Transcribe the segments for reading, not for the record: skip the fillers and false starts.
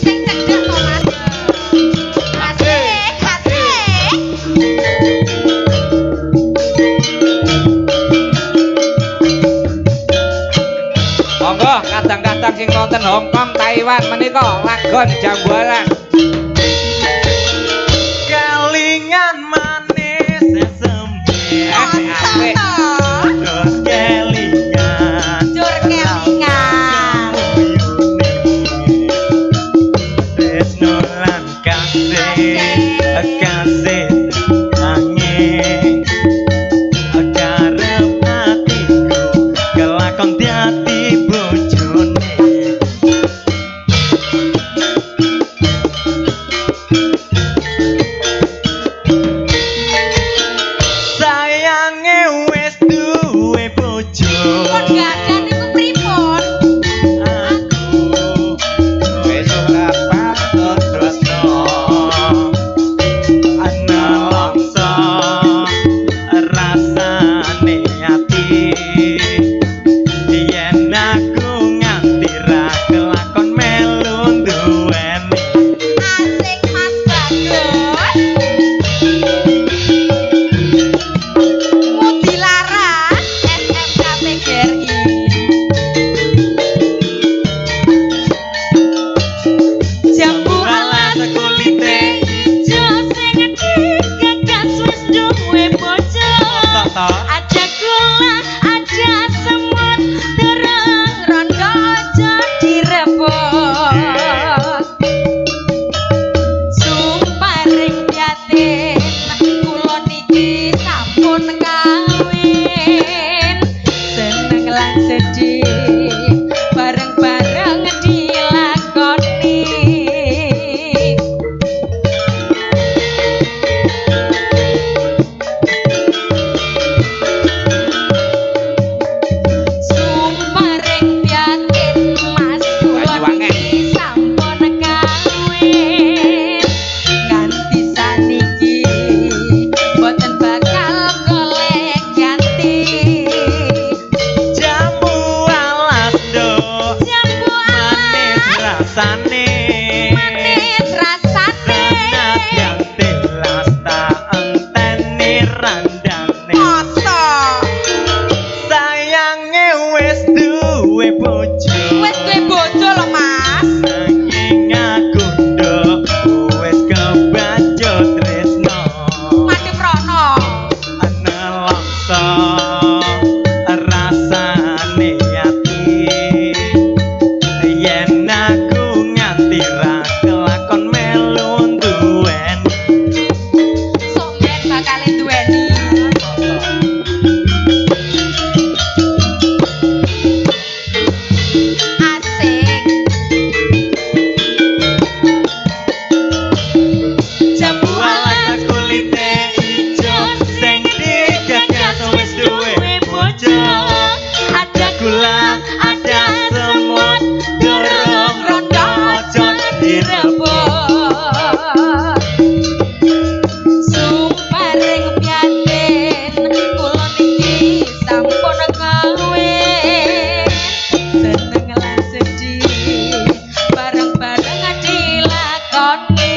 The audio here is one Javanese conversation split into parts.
Sing cedhak to Mas. Asik, asik. Monggo kadang-kadang sing nonton Hong Kong, Taiwan menika lagon Jambu Alas. Kelingan manis sembe. Apik. Terus kelingan. Jur kelingan. Tresno lan kasih, kasih angin. Karep atiku kelakon dadi bojone. Sayange wis duwe bojo. Pun gadah niku pripun? Aku Wis ora patut tresno analongso rasane ati yen aku nganti ra kelakon melu nduweni. Asik Mas Bagus. Mudi Laras SMK PGRI. Jambu alas kulite ijo sing digagas wis duwe bojo. Aja gula, aja semut, durung rondo aja direbut. Sumpah ring yatin, kula niki sampun kawin. Seneng lan sedih, bareng-bareng dilakoni. Sumpah ring yakin Mas kula niki sampun kawin. Nganti saniki boten bakal golek ganti. Jambu alas nduk Jambu manis alas rasane. manis rasane. Senadyan tilas tak enteni randane. Masa Sayange wis duwe bojo. wis duwe bojo lho Mas. Nanging aku nduk wis kebacut tresno. Madhep rono. Nelongso rasane ati yen aku nganti ra kelakon melu nduweni. Sok ben bakal duweni. Asik. Jambu Alas alas kulite ijo sing digagas wis duwe bojo. Ada Gula, ada semut, durung rondo rondo aja aja direbut. Sumpah ring piatin, kula niki sampun kawin. Seneng lan sedih, bareng-bareng dilakoni.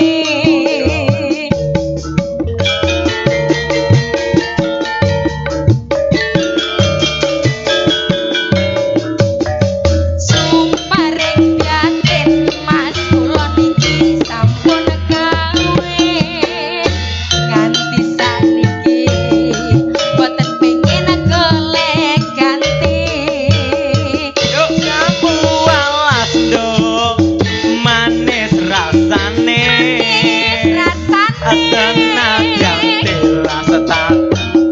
Sumpah ring yakin Mas kula niki sampun kawin. Nganti saniki boten pengin golek ganti. Jambu alas nduk manis rasane. Manis rasane. Senadyan tilas tak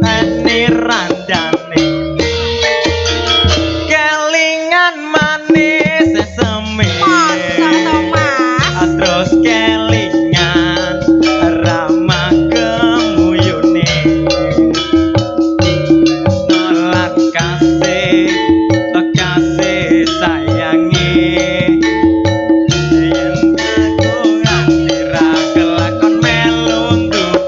enteni randane. Kelingan manis seme. Masa to Mas? Terus kelingan ramah kemuyune. Nolak kasih, kasih sayangi. Yen aku nganti ra kelakon melu nduwe.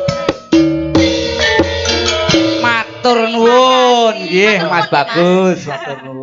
Matur nuwun nggih Mas Bagus, matur nuwun.